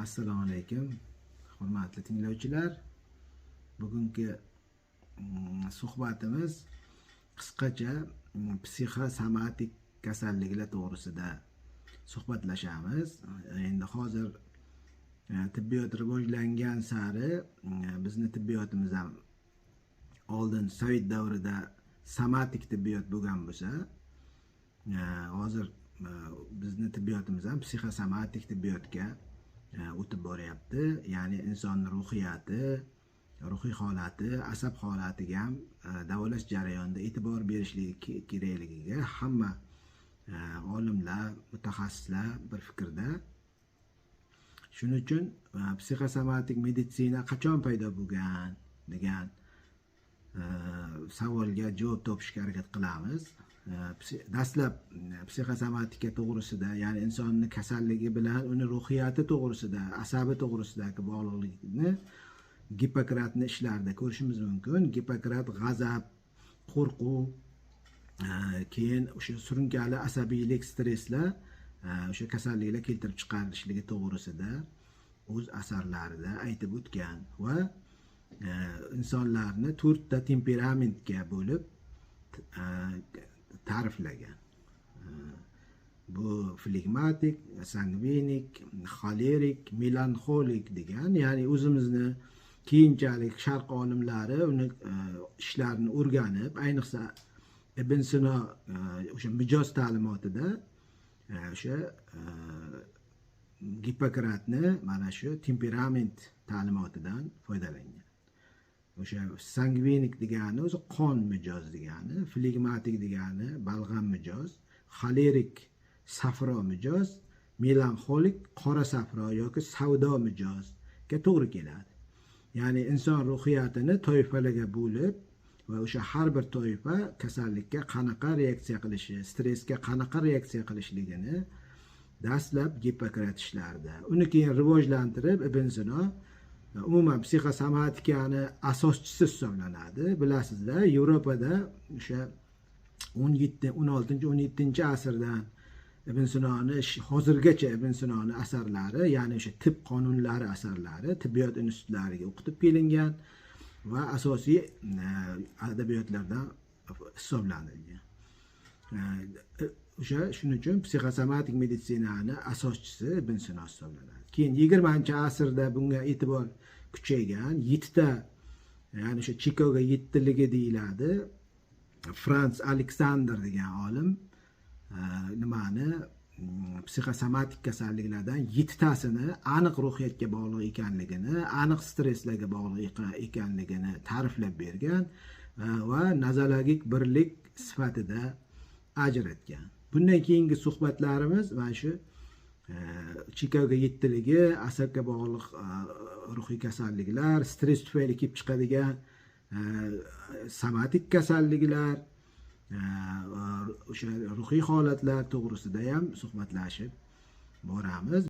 Assalomu alaykum, hurmatli tinglovchilar. Bugungi suhbatimiz qisqacha psixosomatik kasalliklar to'g'risida suhbatlashamiz. Endi hozir tibbiyot rivojlangan sari bizni tibbiyotimiz ham oldin sovet davrida somatik tibbiyot bo'lgan bo'lsa, hozir bizni tibbiyotimiz ham psixosomatik tibbiyotga o'tib boryapti. Ya'ni insonni ruhiyati, ruhiy holati, asab holatiga ham davolash jarayonida e'tibor berishligi kerakligiga hamma olimlar, mutaxassislar bir fikrda. Shuning uchun psixosomatik meditsina qachon paydo bo'lgan degan savolga javob topishga harakat qilamiz. Dastlab psixosomatika to'g'risida, ya'ni insonni kasalligi bilan uni ruhiyati to'g'risida, asabi to'g'risidagi bog'liqlikni Gippokratni ishlarida ko'rishimiz mumkin. Gippokrat g'azab, qo'rquv, keyin o'sha surunkali asabiylik, stresslar o'sha kasalliklar keltirib chiqarishligi to'g'risida o'z asarlarida aytib o'tgan va insonlarni to'rtta temperamentga bo'lib ta'riflagan. Bu flegmatik, sangvinik, xolerik, melanxolik degan, ya'ni o'zimizni keyinchalik sharq olimlari uni ishlarini o'rganib, ayniqsa Ibn Sino o'sha mijoz ta'limotida o'sha Gippokratni mana shu temperament ta'limotidan foydalangan. O'sha sangvinik degani o'zi qon mijoz degani, flegmatik degani balg'am mijoz, xolerik safro mijoz, melanxolik qora safro yoki savdo mijozga to'g'ri keladi. Ya'ni inson ruhiyatini toifalarga bo'lib va o'sha har bir toifa kasallikka qanaqa reaksiya qilishi, stressga qanaqa reaksiya qilishligini dastlab Gippokrat ishlarida, uni keyin rivojlantirib Ibn Sino umuman psixosomatikani asoschisi hisoblanadi. Bilasizlar, Yevropada o'sha 17, 16, 17 asrdan Ibn Sinoni, hozirgacha Ibn Sinoni asarlari, ya'ni o'sha tib qonunlari asarlari tibbiyot institutlariga o'qitib kelingan va asosiy adabiyotlardan hisoblanilgan. O'sha shuning uchun psixosomatik meditsinani asoschisi Ibn Sino hisoblanadi. Keyin 20-asrda bunga e'tibor kuchaygan, 7ta, ya'ni o'sha Chikago yettiligi deyiladi. Frans Aleksandr degan olim nimani psixosomatik kasalliklardan 7tasini aniq ruhiyatga bog'liq ekanligini, aniq stresslarga bog'liq ekanligini ta'riflab bergan va nozologik birlik sifatida ajratgan. Bundan keyingi suhbatlarimiz mana shu Chikago yettiligi, asabga bog'liq ruhiy kasalliklar, stress tufayli kelib chiqadigan somatik kasalliklar, o'sha ruhiy holatlar to'g'risida ham suhbatlashib boramiz.